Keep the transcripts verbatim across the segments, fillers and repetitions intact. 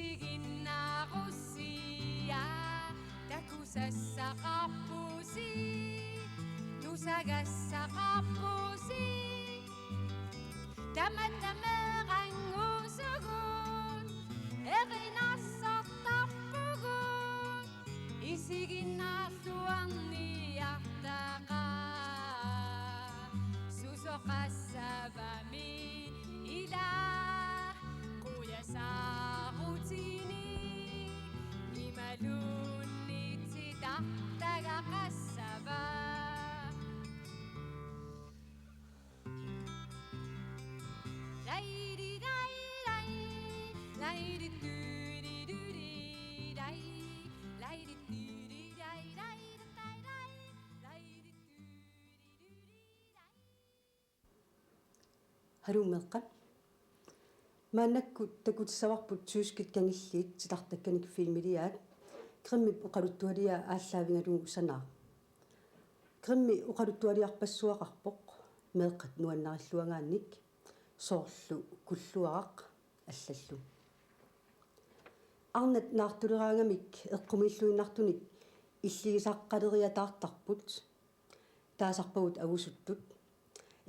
Isiginnaarussia takusassaqarpusi, tusagassaqarpusi, tamatta meeranngusugut, erinarsortarpugut, isiginnaarluarniartaqaaq, susoqassavami ila qujasaarutini imaluunniit titartagaqassava. Haluu meeqqat. Maannakkut takutissavarput tyskit kangilliit titartakkanik filmiliaat, Grimmip oqaluttualiaa aallaavigalugu sanaaq. Grimmi oqaluttualiarpassuaqarpoq meeqqat nuannarilluagaannik, soorlu Kulluaraq allallu. Arnat naartuleraangamik eqqumiilluinnartunik illigisaqqaleriataartarput taasarpagut angusuttut.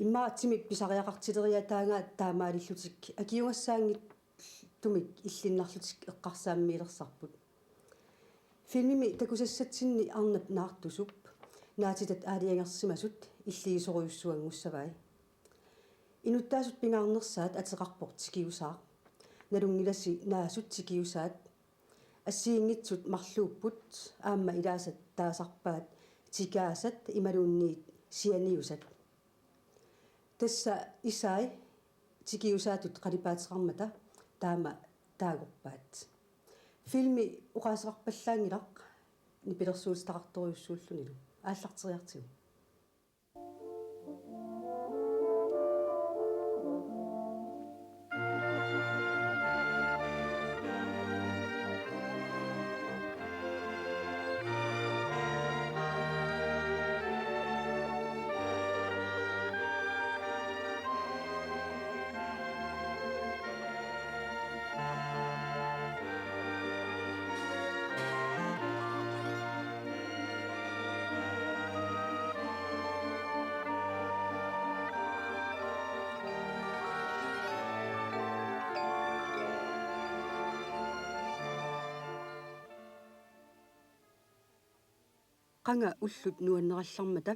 Immaqa timip pisariaqartileriataagaat taamaalillutik akiugassaanngitsumik illinnarlutik eqqarsaammiilersarput. Filmimi takusassatsinni arnap naartusup naatitat aalajangersimasut illigisorujussuanngussavai. Inuttaasut pingaarnersaat ateqarpoq Tikiusaaq. Nalunngilasi naasut tikiusaat. Assigiinngitsut marluupput aamma ilaasa taasarpaat tikaasat imaluunniit sianiusat. Tassa isai tikiusaatut qalipaateqarmata taama taagorpaat. Filmi oqaaseqarpallaanngilaq nipilersuutitaqartorujussuullunilu. Aallarteriartigu. Qanga ullut nuannerallarmata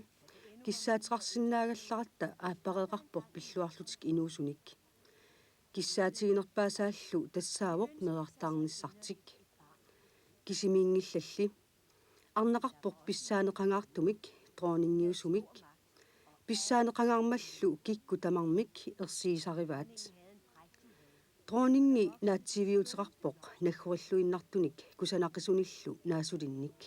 kissaateqarsinnaagallaratta aappareeqarpoq pilluarlutik inuusunik. Kissaatiginerpaasaallu tassaavoq meerartaarnissartik. Kisimiinngillalli. Arnaqarpoq pissaaneqangaartumik, dronningiusumik. Pissaaneqangaarmallu kikkut tamarmik ersigisarivaat. Dronningi naatsiiviuteqarpoq naggorilluinnartunik kusanaqisunillu naasulinnik.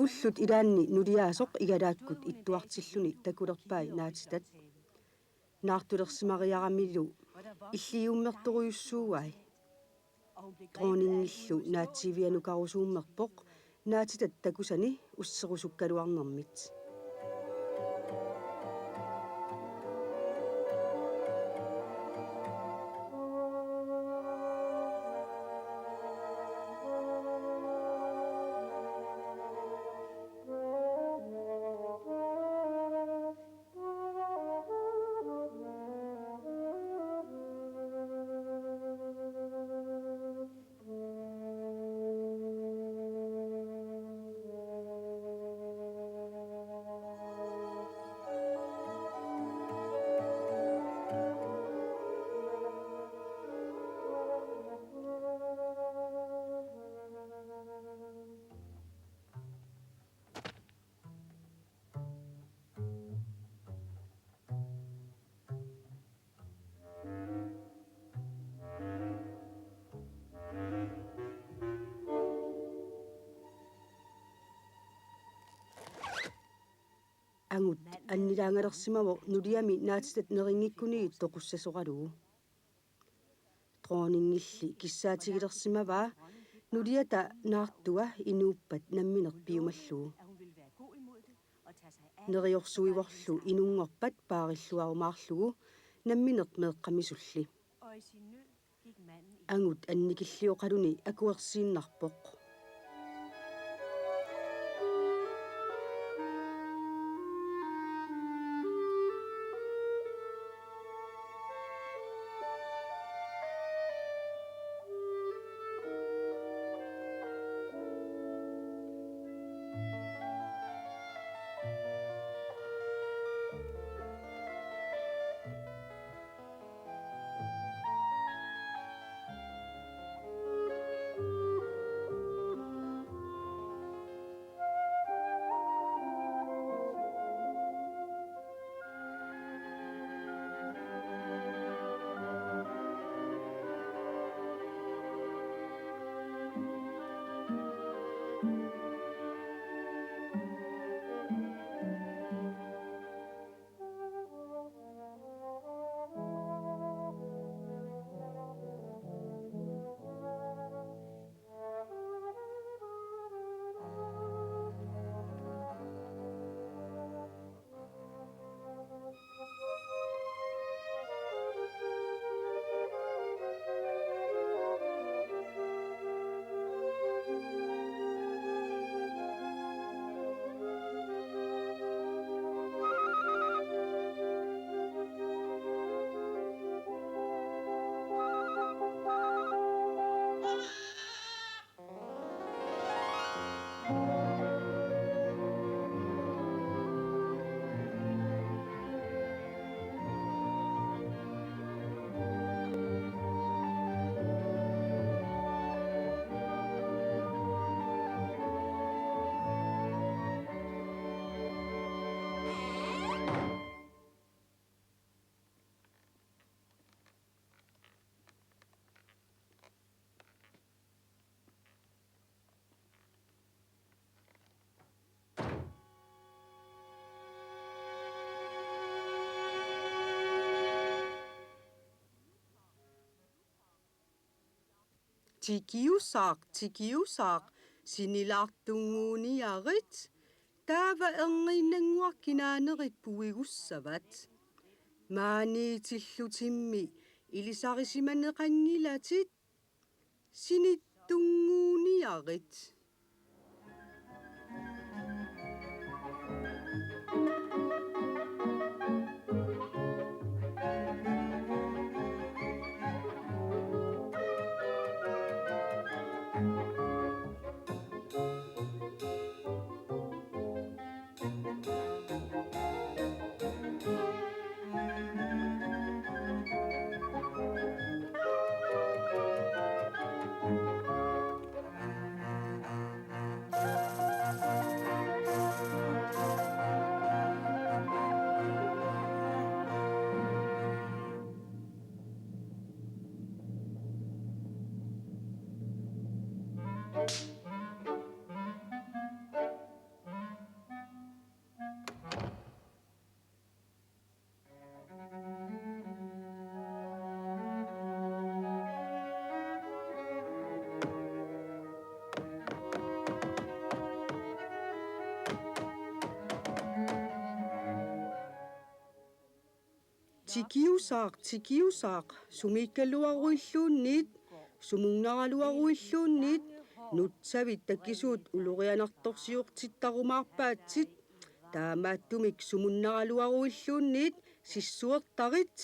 Ullut ilaanni nuliaasoq igalaakkut ittuartilluni takulerpai naatitat. Naartulersimariaramilu illigiummertorujussuuai. Dronningillu naatsiivianukarusuummerpoq naatitat takusani usserusukkaluarnermit. Annilaangalersimavoq nuliami naatitat nerinngikkuniit toqussasoralugu. Dronningilli kissaatigilersimavaa nuliata naartua inuuppat nammineq piumallugu. Neriorsuivorlu inunngorpat paarilluarumaarlugu nammineq meeqqamisulli. Angut annikillioqaluni akuersiinnarpoq. Tikiusaaq, tikiusaaq, sinilaartunnguuniarit. Taava erniinnannguaq kinaanerit puigussavat. Maaniitillutimmi ilisarisimaneqanngilatit. Sinittunnguuniarit. Tikiusaaq, tikiusaaq, sumiikkaluaruilluunniit, sumunnaraluaruilluunniit, nutsavit takisuut ulorianartorsiortittarumaarpaatsit, taamaattumik sumunnaraluaruilluunniit sissuertarit.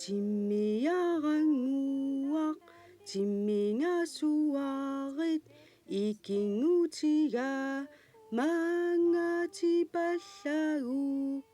Timmiaraannguaq, timmingasuarit, ikinngutiga maanngatipallaagut.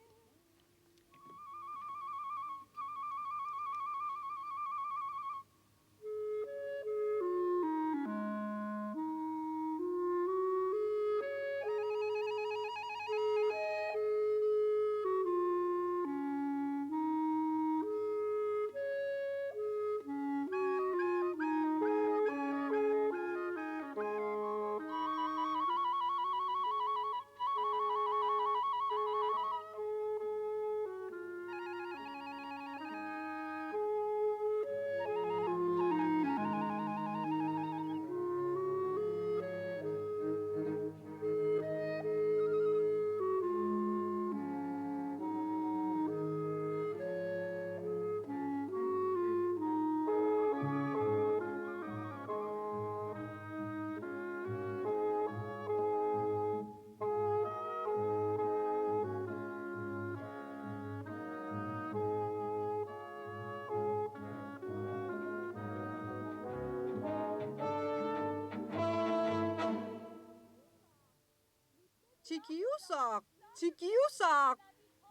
Tikiusaaq, tikiusaaq.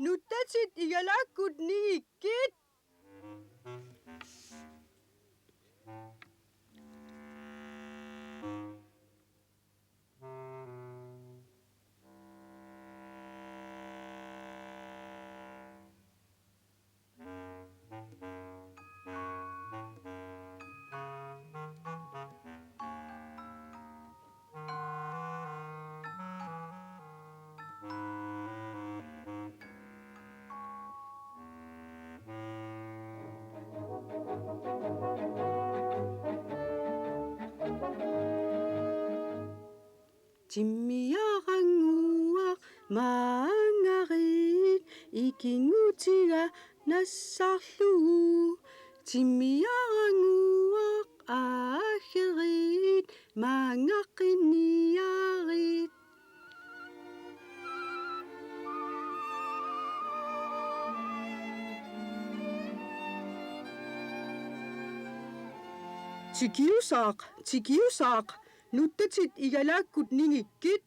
Nuttatit igalaakkut ningikkit. Timmiaraannguaq maanngarit, ikinngutiga nassarlugu. Timmiaraannguaq aajerit, maanngaqqinniarit. Tikiusaaq, tikiusaaq. Nuttatit igalaakkut ningikkit.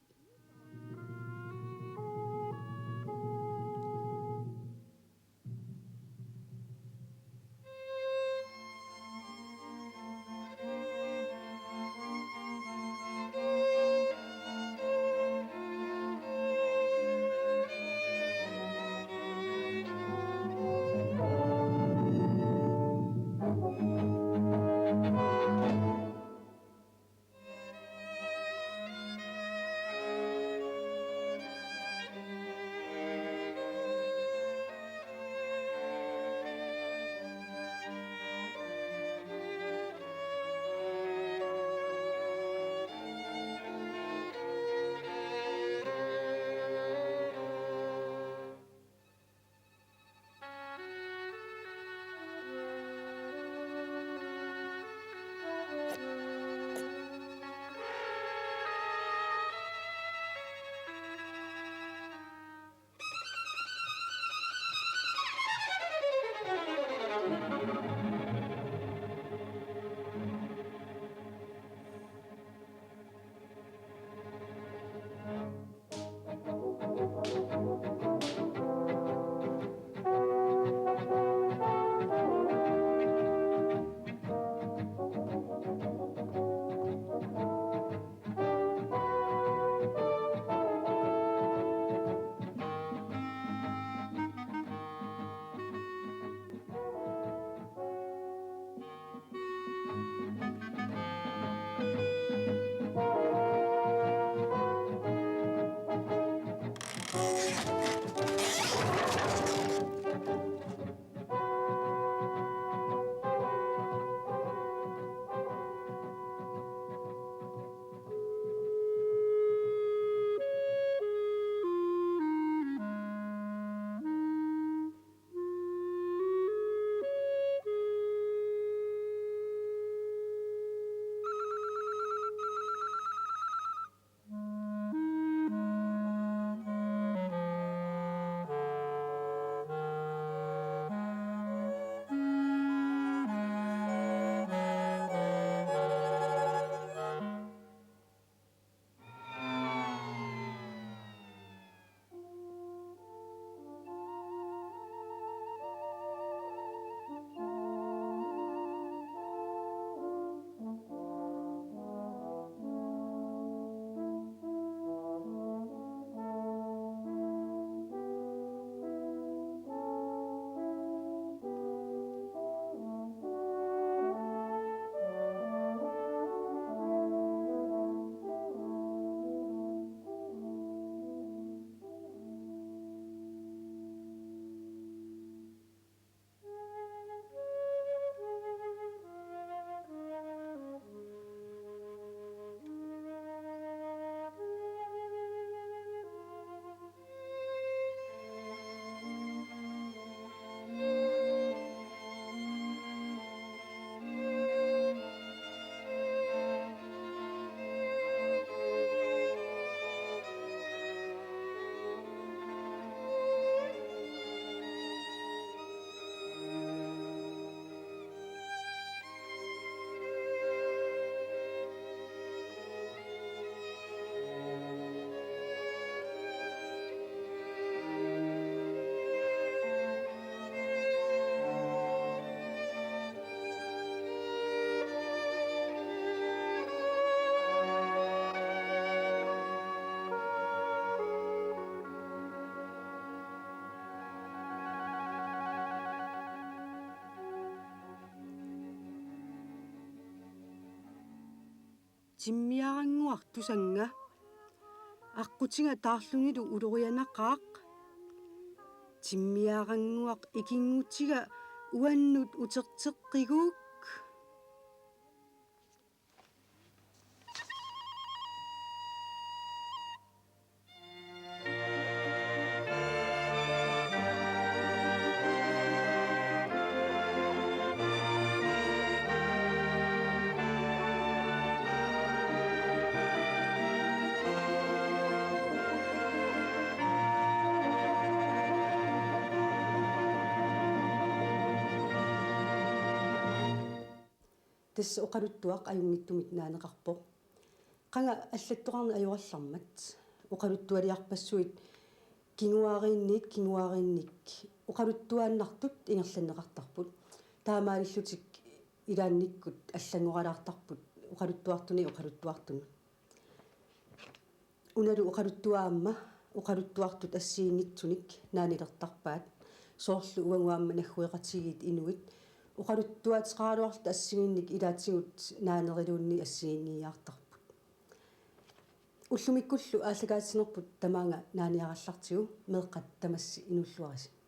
timmiarannguaq tusannga. Aqqutiga taarlunilu ulorianaqaaq. Timmiarannguaq ikinngutiga uannut uterteqqiguuk. Tassa oqaluttuaq ajunngitsumik naaneqarpoq. Qanga allattoqarneq ajorallarmat oqaluttualiarpassuit kinguaariinniit kinguaariinnik oqaluttuaannartut ingerlanneqartarput. Taamaalillutik ilaannikkut allanngoralaartarput oqaluttuartuni oqaluttuartunut. Unalu oqaluttuaat aamma oqaluttuartut assigiinngitsunik naanilertarpaat, soorlu uagut aamma naggueqatigiit inuit oqaluttuateqaraluarluta assigiinnik ilaatigut naaneriluunniit assigiinngiiaartarput. Ullumikkullu aallakaatitsinerput tamaanga naaniarallartigu, meeqqat tamassi inuulluarisi.